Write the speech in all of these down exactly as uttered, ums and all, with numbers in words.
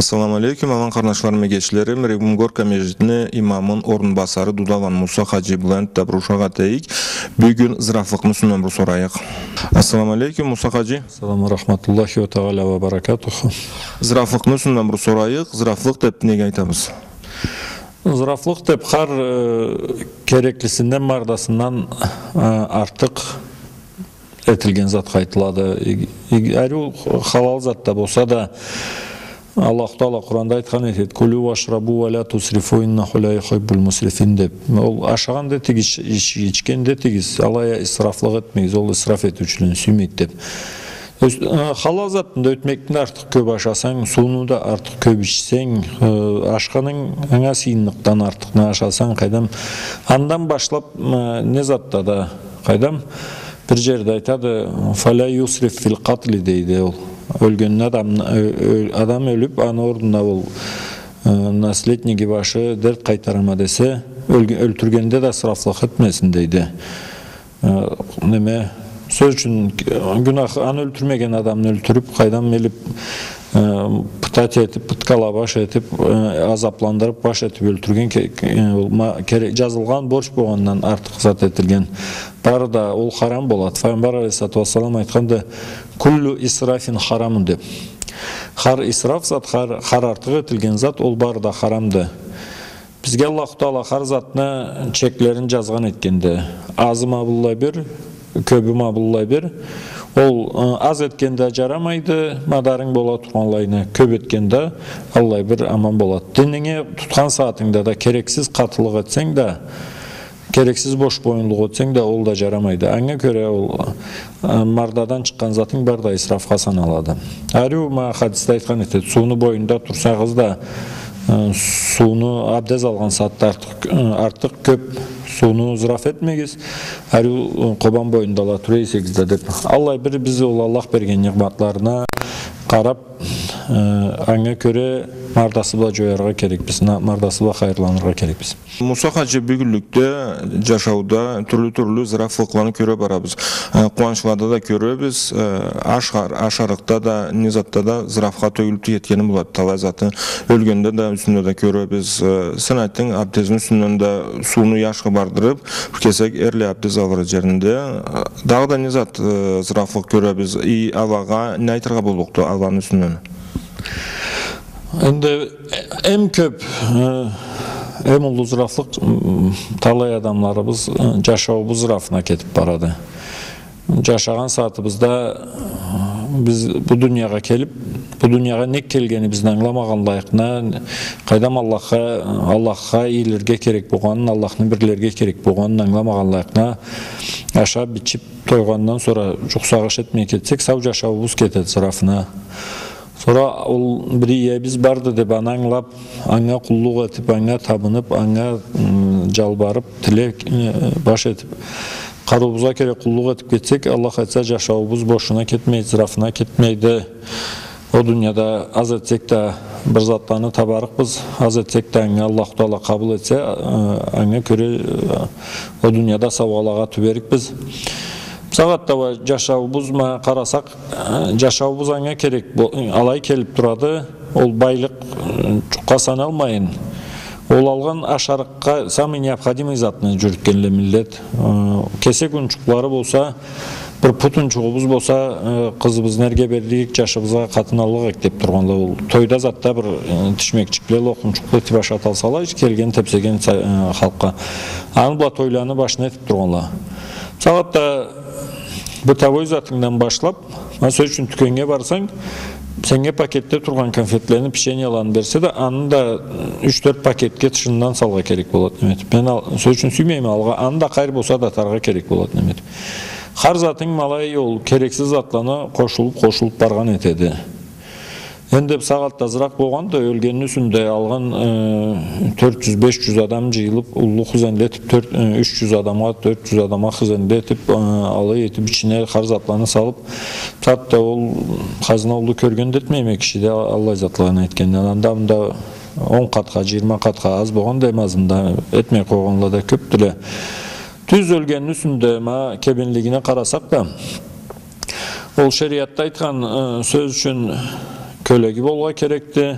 Ассаламу алейкум, аман къарнашларым, эгечлерим. Регум Горка межгитни имамын орунбасары Дудаланы Муса хаджи бла энтда бир ушакъ этейик. Бюгюн зырафлыкъны юсюнден бир сорайыкъ. Ассаламу алейкум, Муса хаджи. Ассаламу рахматуллахи ва тагъала ва баракатуху. Зырафлыкъны юсюнден бир сорайыкъ. Зырафлыкъ деб неге айтабыз? Зырафлыкъ деб хар, э, кереклисинден, мардасындан, э, артыкъ этилген затха айтылады. И, и, ариу халал зат да болса да, Аллаху Тагъала Къуранда айтхан этеди: «Кулю вашрабу ва ля тусрифу, иннаху ля юхиббуль мусрифин», — деб. Ол ашагъан да этигиз, ич-, ич-, ичген да этигиз, алай а исрафлыкъ этмегиз, ол исраф этиучюлени сюймейди деб. Ёз-, э, халал затны да ётмекден артыкъ кёб ашасанг, сууну да артыкъ кёб ичсенг, э, ашханынг анга сыйынныкъдан артыкъны ашасанг, къайдам, андан башлаб, э, не затда да, къайдам, бир джерде айтады, «Фаля юсриф филь къатли», — дейди ол. Ёлгенни адам, э, э, адам ёлюб, аны орнуна ол, э, наследниги башы дерт къайтарама десе, ёлге-, ёлтюргенде да исрафлыкъ этмесин, дейди. Э, неме, сёз ючюн, э, гюнах, аны ёлтюрмеген адамны ёлтюрюб, къайдам, элиб, э, пытать этиб, пыткала баш этиб, э, азабландырыб баш этиб ёлтюрген ке-, ке-, э, ол ма-, кере-, джазылгъан борч болгъандан артыкъ зат этилген. Бары да ол харам болады. Файгъамбар алейхиссалату вассалам айтханды: «Куллю исрафин харамун», — деб. Хар исраф зат, хар, хар артыкъ этилген зат, ол бары да харамды. Бизге Аллаху Тагъала хар затны чеклерин джазгъан этгенди. Азы ма быллай бир, кёбю ма быллай бир. Ол, э, аз этгенде джарамайды, мадарынг бола тургъанлайына, кёб этгенде аллай бир аман болады. Дининге тутхан сагъатынгда да керексиз къатылыкъ этсенг да, керексиз бошбоюнлукъ этсенг да, ол да джарамайды. Анга кёре ол, э, мардадан чыкъгъан затынг бары да исрафха саналады. Ариу ма хадисде айтхан этеди, сууну боюнда турсагъыз да, э, сууну, абдез алгъан сагъатда артыкъ, э, артыкъ кёб сууну зыраф этмегиз. Ариу, э, Къобан боюнда ала тура эсегиз да деб. Аллай бир биз ол Аллах берген ниъматларына къараб, э, анга кёре мардасы бла джояргъа керекбиз, на-, мардасы бла хайырланыргъа керекбиз. Муса хаджи, бюгюнлюкде джашауда тюрлю-тюрлю зырафлыкъланы кёре барабыз. Э, къууанчлада да кёребиз, э, ашар-, ашарыкъда да, не затда да зырафха тёгюлюб кетгени болады. Талай затын ёлгенде да, юсюнде да кёребиз. Э, сен айтдынг, абдезни юсюнден да, сууну яхшы бардырыб, бир кесек эрлай абдез алыр джеринде. Э, дагъыда не зат, э, зырафлыкъ кёребиз? И, алагъа не айтыргъа боллукъду, аланы юсюнден? Энди эм кёб, э, эм уллу зырафлыкъ, м, талай адамларыбыз, э, джашауубуз зырафына кетиб барады. Джашагъан сагъатыбызда, э, биз бу дуниягъа келиб, бу дуниягъа нек келгенибизни ангыламагъанлайына, къайдам, Аллахха, Аллахха ийилирге керек болгъанын, Аллахны бирлерге керек болгъанын ангыламагъанлайына, ашаб, ичиб, тойгъандан сора джукъ сагъыш этмей кетсек, сау джашауубуз кетеди зырафына. Сора ол бир иебиз барды деб, аны ангылаб, анга къуллукъ этиб, анга табыныб, анга, м, джалбарыб, тилек, э, баш этиб, къарыуубузгъа кёре къуллукъ этиб кетсек, Аллах айтса, джашауубуз бошуна кетмейди, зырафына кетмейди. Ол дунияда аз этсек да, бир затланы табарыкъбыз, аз этсек да, анга Аллаху Тагъала къабыл этсе, э, анга кёре, э, ол дунияда саугъалагъа тюберикбиз. Бусагъатда уа джашауубуз ма къарасакъ, э, джашауубуз анга керек бо-, алай келиб турады, ол байлыкъ, э, джукъгъа саналмайын. Ол алгъан ашарыкъгъа самый необходимый затны джюрютгенле миллет. Э, кесек унчукълары болса, бир пут унчугъубуз болса, э, къызыбызны эрге берлик, джашыбызгъа къатын аллыкъ эдик деб тургъанла. Ол тойда затда бир, э, тишмекчикле, локъмучукъле этиб ашаталсала, келген, тебсеген са-, э, халкъгъа. Аны бла тойланы башына этиб тургъанла. Бусагъатда бытовой затынгдан башлаб, ма, сёз ючюн, тюкеннге барсанг, сеннге пакетде тургъан конфетлени, печеньеланы берсе да, аны да юч-тёрт пакетге тышындан салыргъа керек болады, неме этиб. Мен ал-, сёз ючюн, сюймейме алыргъа, аны да къайры болса да атаргъа керек болады, неме этиб. Хар затынг ма алай ол керексиз затланы къошулуб, къошулуб баргъан этеди. Энди бусагъатда азыракъ болгъанды, ёлгенни юсюнде алгъан, э, тёрт джюз, беш джюз адам джыйылыб, уллу хызенле этиб, тёрт, э, юч джюз адамгъа, тёрт джюз адамгъа хызенле этиб, э, алай этиб, ичине хар затланы салыб, хатта ол хазна уллу кёрген да этмейме киши да, аллай затланы этгенде. Анда-мында он къатха, джыйырма къатха аз болгъанды, эм азында, этмей къойгъанла да кёбдюле. Тюз, ёлгенни юсюнде, ма, кебинлигине къарасакъ да, ол шериатда айтхан, э, сёз ючюн, кёлеги болургъа керекди.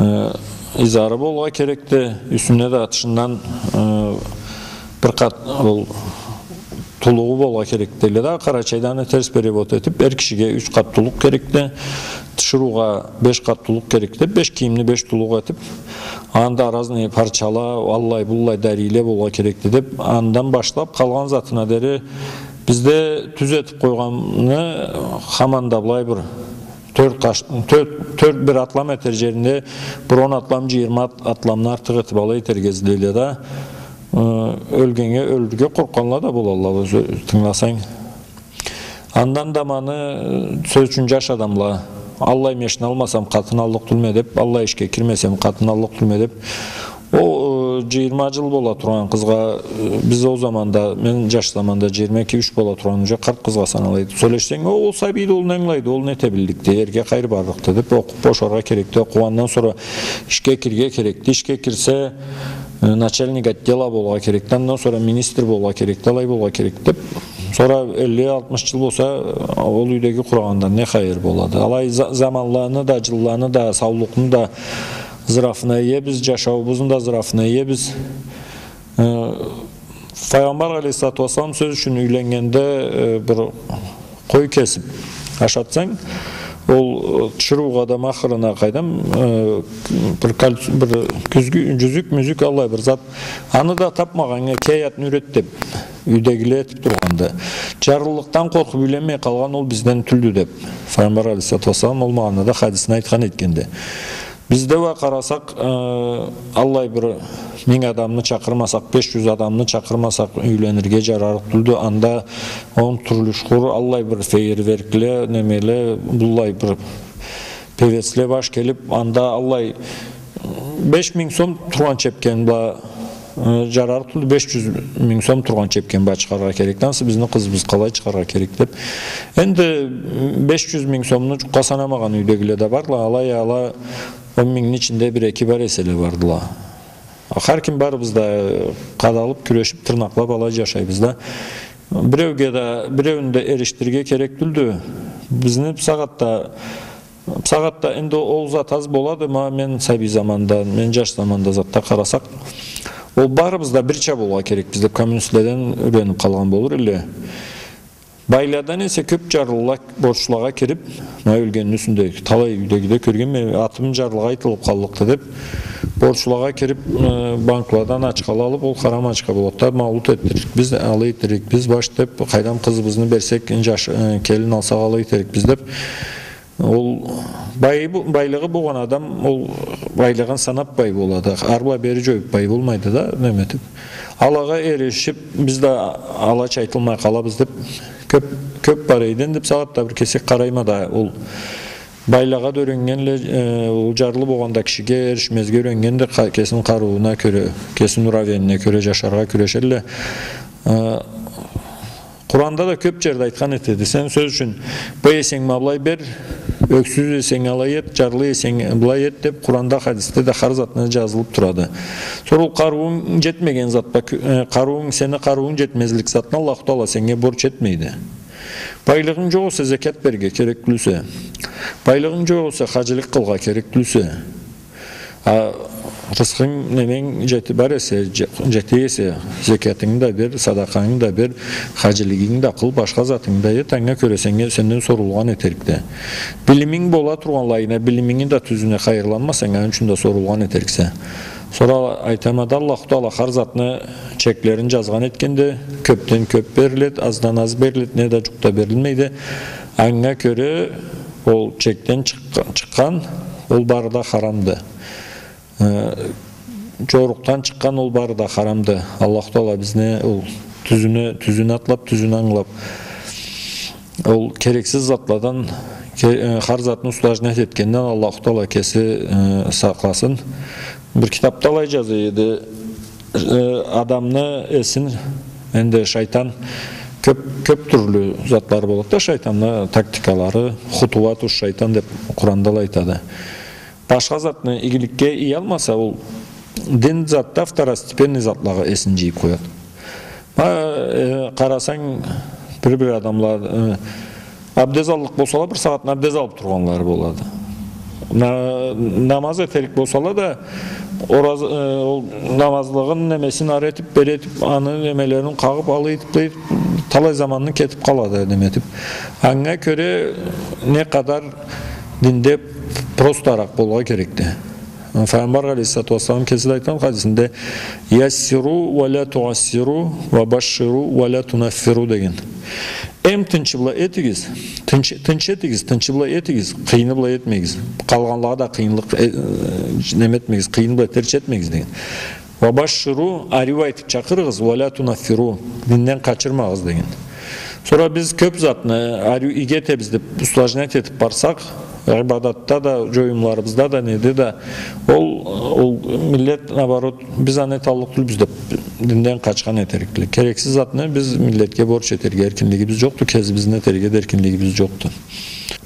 Э, изары болургъа керекди, юсюнде да тышындан, э, бир къат ол тулугъу болургъа керекди дейле да, Къарачайда аны терс перевод этип, эр кишиге юч къат тулукъ керекди, тиширыугъа беш къат тулукъ керекди деп, беш кийимни беш тулукъ этип, анда разные парчала, аллай-буллай дарийле болургъа керекди деп, андан башлап къалгъан затына дери бизде тюз этип къойгъаны хаманда былай бир тёрт къаш-, тёрт, тёрт бир атлам этер жеринде бир он атлам, джыйырма ат-, атламны артыкъ этип алай этерге излейле да. Э, ёлгеннге ёлюрге къоркъгъанла да болалла, ёзю тынгыласанг. Андан да маны, э, сёз ючюн, джаш адамла, аллай машина алмасам, къатын аллыкъ тюлме деп, аллай ишге кирмесем, къатын аллыкъ тюлме деп, ол, э, джыйырма джыл бола тургъан къызгъа, э, биз ол заманда, мен джаш заманда джыйырма эки-юч бола тургъан, уже къарт къызгъа санала эди. Сёлешсенг, ол, ол сабийди, ол не ангылайды, ол не эте билликди, эрге къайры барлыкъды деп, окъуп бошаргъа керекди. Окъугъандан сора ишге кирге керекди. Ишге кирсе, э, начальник отдела болургъа керекди, андан сора министр болургъа керекди, алай болургъа керекди деп. Сора элли, алтмыш джыл болса, э, ол юйдеги къурагъандан не хайыр болады? Алай за-, заманланы да, джылланы да, саулукъну да зырафына иебиз, джашауубузну да зырафына иебиз. Э, Файгъамбар алейхиссалату уассалам, сёз ючюн, юйленнгенде, э, бир къой кесип ашатсанг, ол, э, тиширыугъа да, махырына, къайдам, э, бир кольц-, бир кюзгю-, джюзюк-мюзюк, аллай бир зат. Аны да тапмагъаннга кей ат нюр эт деп, юйдегиле этип тургъанды. Джарлылыкъдан къоркъуп юйленмей къалгъан ол бизден тюлдю деп, Файгъамбар алейхиссалату уассалам ол магъанада хадисни айтхан этгенди. Бизде уа къарасакъ, э, аллай бир минг адамны чакъырмасакъ, беш джюз адамны чакъырмасакъ, юйленирге джарарыкъ тюлдю. Анда он тюрлю шхур, аллай бир фейерверкле, немеле, быллай бир певецле баш келип, анда аллай беш минг сом тургъан чепкен бла, э, джарарыкъ тюлдю, беш джюз минг сом тургъан чепкен бла чыгъаргъа керекди. Ансы бизни къызыбыз къалай чыгъаргъа керек деп. Энди беш джюз минг сомну джукъгъа санамагъан юйдегиле да барла, алай ала он мингни ичинде бир-эки бар эселе бардыла. Хар ким барыбыз да къадалып, кюрешип, тырнакълап алай джашайбыз да. Биреуге да, биреуню да эришдирирге керек тюлдю. Бизни бусагъатда, бусагъатда энди ол зат аз болады, ма мен сабий заманда, мен джаш заманда затда къарасакъ, ол барыбыз да бирча болургъа керекбиз деп коммунистледен юренип къалгъан болур элле. Байладан эсе кёп джарлыла борчлагъа кирип, ма ёлгенни юсюнде, талай юйдегиде кёргенме, атым джарлыгъа айтылып къаллыкъды деп, борчлагъа кирип, э, банкладан ачхала алып, ол харам ачха болады да, маулут этдиририкбиз, алай этдиририкбиз, баш деп, къайдам, къызыбызны берсек, джаш, э, келин алсакъ, алай этерикбиз деп. Ол бай-, бу-, байлыгъы болгъан адам, ол байлыгъын санап бай болады. Ары бла бери джоюп бай болмайды да, неме этип. Алагъа эришип, биз да алача айтылмай къалабыз деп, кёп, кёп бар эди. Энди бусагъатда бир кесек къарайма да, ол байлагъа да юреннгенле, э, ол джарлы болгъанда кишиге эришмезге юреннген да, къа-, кесини къарыууна кёре, кесини уровенине кёре джашаргъа кюрешелле. Э, Къуранда да кёп джерде айтхан этеди. Сен, сёз ючюн, бай эсенг ма былай бер, ёксюз эсенг алай эт, джарлы эсенг былай эт деп Къуранда, хадисде да хар затны джазылып турады. Сора ол къарыуунг джетмеген затда, кё-, э, къарыуунг, сени къарыуунг джетмезлик затны Аллаху Тагъала сеннге борч этмейди. Байлыгъынг джокъ эсе, зекят берирге керек тюлсе. Байлыгъынг джокъ эсе, хаджилик къылыргъа керек тюлсе. А рысхынг, неменг джети-, бар эсе, дже-, джете эсе, зекятынгы да бер, садакъангы да бер, хаджилигинги да къыл, башха затынгы да эт, анга кёре сеннге, сенден сорулгъан этерикди. Билиминг бола тургъанлайына, билимингни да тюзюне хайырланмасанг, аны ючюн да сорулгъан этериксе. Сора айтама да, Аллаху Тагъала хар затны чеклерин джазгъан этгенди, кёпден кёп бериледи, аздан аз бериледи, неда джукъ да берилмейди. Анга кёре ол чекден чыкъ-, чыкъгъан, ол бары да харамды. Э, джорукъдан чыкъгъан ол бары да харамды. Аллаху Тагъала бизни ол тюзюне, тюзюн атлап, тюзюн ангылап, ол керексиз затладан, ке-, э, хар затны усложнять этгенден Аллаху Тагъала кеси, э, сакъласын. Бир китапда алай джаза эди, э, адамны эсин, энди шайтан кёп, кёп тюрлю затлары болады да, шайтанны тактикалары, хутувату шайтан деп Къуранда алай айтады. Башха затны игиликге иялмаса, ол дин затда второстепенный затлагъа эсин джыйып къояды. Ма, э, къарасанг, бир-бир адамла, э, абдез аллыкъ болсала, бир сагъатны абдез алып тургъанлары болады. На-, намаз этерик болсала да, ораз-, э, ол намазлыгъын, немесин ары этип, бери этип, аны немелерин къагъып, алай этип, былай этип, талай заманны кетип къалады, неме этип. Анга кёре не къадар динде простаракъ болургъа керекди. Файгъамбар алейхиссалату уассалам кеси да айтхан хадисинде: «Яссиру ва ла туассиру, ва башширу ва ла тунаффиру», — деген. Эм тынчы бла этигиз, тынчы, тынчы этигиз, тынчы бла этигиз, къыйыны бла этмегиз. Къалгъанлагъа да къыйынлыкъ, э, э, неме этмегиз, къыйын бла терч этмегиз деген. «Ва башширу», ариу айтып чакъырыгъыз, «ва ла тунаффиру», динден къачырмагъыз деген. Сора биз кёп затны ариу иги этебиз деп, усложнять этип барсакъ, ибадатда да, джоюмларыбызда да, неде да, ол, ол миллет, наоборот, биз аны эталлыкъ тюлбюз деп, динден къачхан этерикле. Керексиз затны биз миллетге борч этерге эркинлигибиз джокъду, кесибизни этерге да эркинлигибиз джокъду.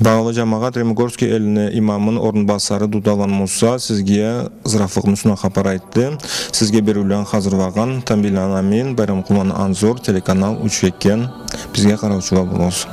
Багъалы джамагъат, Римгорский элини имамын орунбасары Дудаланы Муса сизге зырафлыкъны юсюнден хапар айтды. Сизге бериулени хазырлагъан Тамбийланы Амин, Байрамкъулланы Анзор, телеканал Учкекен. Бизге къараучула болугъуз.